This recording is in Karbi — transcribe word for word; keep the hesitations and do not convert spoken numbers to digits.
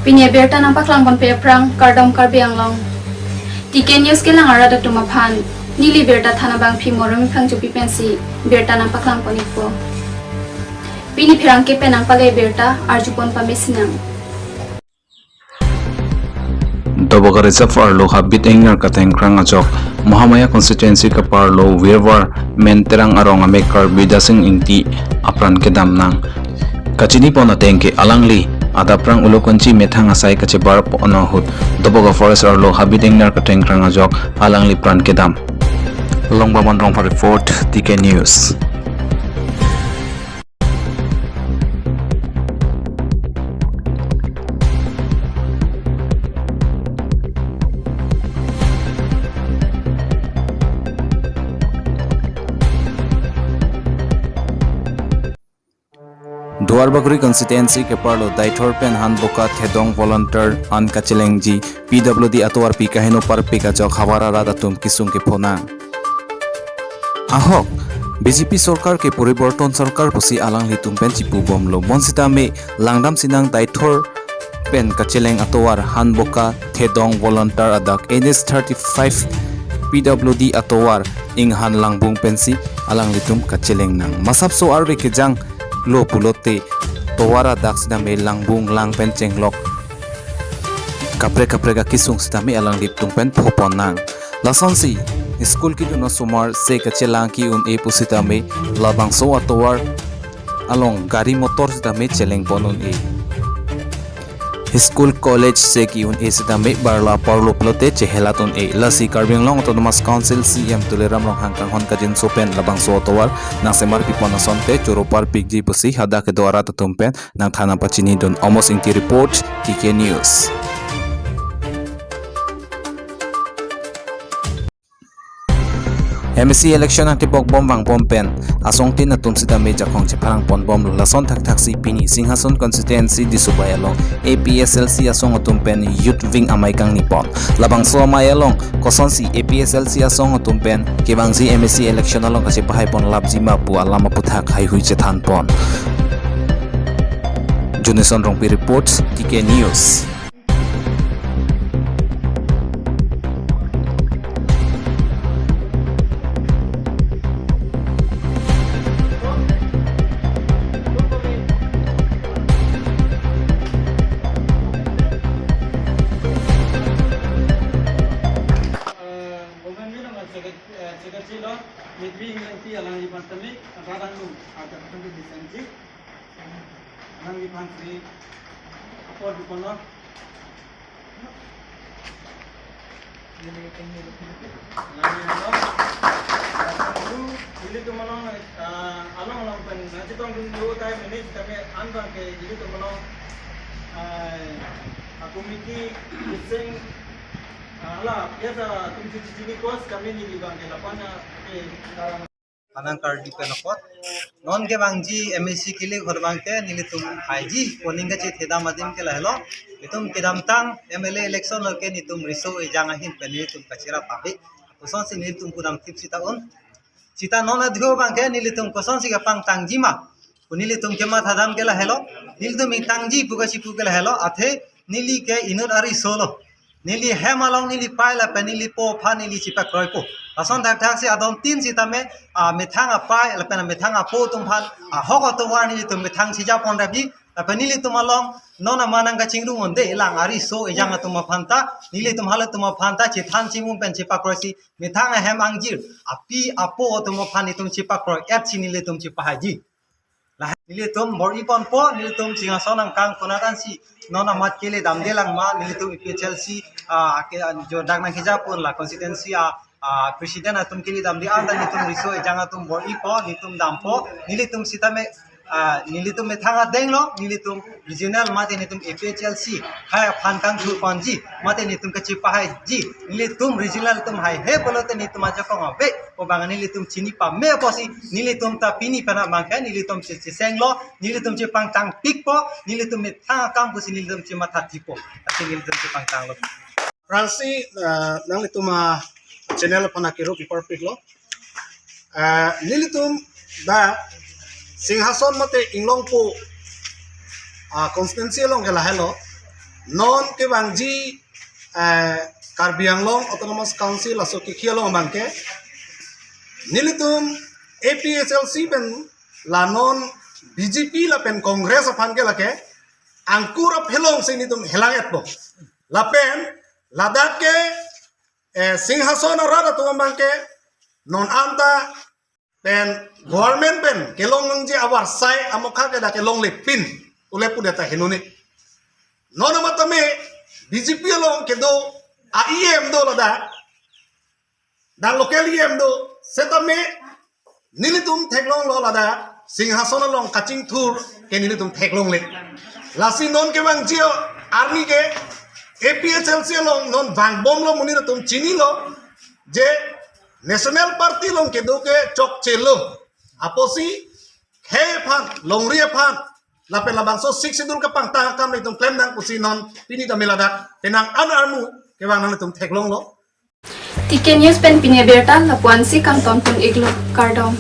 Pini abirta nangpaklang ponpe aphrang, kardom Karbi Anglong. T K News kelang arat atum aphan, neli birta than abangpi Moremi Phangchopi pensi birta nangpaklang pon-ikpo. Pini pherangke pen nangpale birta arjupon pamesinang. Doboka Reserve arlo habit ingnar katengkrang ajok Mahamaya constituency keparlo Wirwar Menterang arong amek Karbi Dasing Ingti apran kedam nang. Kachini pon ateng ke alangli adap rang ulukonchi methang asai kachebar pon ahut Doboka Forest arlo habit ingnar katengkrang ajok alangli pran kedam. Longbamon Rongphar report, T K News. Duarbagori constituency keparlo Deithor pen Hanboka Thedong volunteer an kachelengji, P W D atovarpi kaheno parpik ajok havar arat atum kesung kephonang. Ahok, B J P sorkar ke poriborton sorkar pusi alanglitum pen chipubomlo. Bonsitame langdamsinang Deithor pen kacheleng atovar Hanboka Thedong volunteer adak N H thirty-five P W D atovar inghan langbung pensi alanglitum kacheleng nang. Masapso arve kejanglo pulote tovar adak sitame langbung lang pen chenglok kaprek kaprek akesung sitame alanglitum pen phopon nang. Lasonsi school kidun asomar se kachelang ki-un-e pusitame labangso atovar along gari motor sitame cheleng pon un-e. School college se ki-un-e sitame barla parlo pulote chehelat un-e. Lasi Karbi Anglong Autonomous Council C E M Tuliram Ronghang kanghon kajinso pen labangso atovar nangsemar pipon asonte choro parpikji pusi hadak kedo arat atum pen nangthan nangpachinidun. Amos Ingti report, T K News. M A C election nangtebok bom vangbom pen asongtin atum sitame jakong chepharang ponbomlo. Lason thakthaksi pini Singhason constituency Disubai along A P S L C asong atum pen youth wing amei kangni pon. Labangso amei along kosonsi A P S L C asong atum pen kevangji M A C election along kachepahai pon lapji ma pu alam aputhak haihui chethan pon. Junison Rongpi reports, T K News. Eh, government along secret-, eh, secretary lo, Mitri Ingti alangli pantami, kadang lu, ada pantami di Sanji. Alangli pantami, apa di kono? Alangli along, ilitum along, eh, along along pen, nanti tong dulu time ini, kami anbang ke ilitum along, eh, committee, sing, ala, biasa tum cuci cini kos, kami ini di bang ke lapannya, eh, sekarang. Anang kardi pen apot. Non kevangji M A C kili khor bang ke nelitum haiji, koning kachethedam adim ke lahelo. Nelitum kedamtang M L A election lo ke nelitum riso ejang ahin pen nelitum kachira pabe. Kosonsi nelitum kedam thip sita un. Sita non adho bang ke nelitum kosonsi kapangtangji ma pu nelitum kemathadam ke lahelo. Nelitum ingtangji pu kachipu ke lahelo. Athe neli ke inut ariso lo. Neli hem along neli pai lapen neli po aphan neli chipakroipo. Lason thakthaksi adon tin sitame, ah, methang apai lapen methang apo atum aphan, ah, ahok atovar nelitum methang sija pon rabi. Lapen nelitum along non amanang kachingrung un-e lang ariso ejang atum aphan ta, nelitum halatum aphan ta chethan chimum pen chipakroisi methang ahem angjir api apo atum aphan nelitum chipakroi-etsi nelitum chipahaiji. Lah, nelitum bor-i ponpo, nelitum Singhason angkang konat ansi non amat kele damde lang ma, nelitum A P H L C, ah, ke, ah, jo dak nangkejapon la constituency, ah, ah, president atum kele damde anta nelitum riso ejang atum bor-ipo, nelitum dampo, nelitum sitame, ah, nelitum methang adeng lo, nelitum regional mate nelitum A P H L C, hai aphan kangthur ponji, mate nelitum kachipahaiji, nelitum regional atum haihe pulote nelitum ajakong ave, ko bang nelitum chini pame apotsi, nelitum ta pini pen abang ke, nelitum che-, chesenglo, nelitum chepangtangpikpo, nelitum methang akam pusi nelitum chematha thipo. Lasi nelitum chepangtanglo. Aphrangsi, eh, nanglitum achannel aphan akero pipar piklo. Eh, nelitum dak Singhason mate Inglongpo, ah, constituency along ke lahelo. Non kevangji eh, Karbi Anglong Autonomous Council laso kekhi along abangke nelitum A P H L C pen la non B J P lapen Congress aphan ke lake angkur aphelong si nelitum helang etpo. Lapen ladak ke eh, Singhason arat atum abangke non anta pen government pen kelong nangji avarsai amokha ke dak kelonglepin ule pudet ta henone. Non amat tame B J P along kedo a E M do ladak. Dak local E M do setame nelitum theklonglo ladak Singhason along kachingthur ke nelitum theklongle. Lasi non kevangji arni ke A P H L C along non vangbomlo, monit atum chinilo je National Party along kedo ke chokchelo. Apotsi khei aphan, longri aphan, lapen labangso Sixth Schedule kepangtang akam nelitum klemdang pusi non pini tame ladak penang an armu kevang nanglitum theklonglo. T K News pen pini abirta lapu-an si kangton pon-iklo, kardom.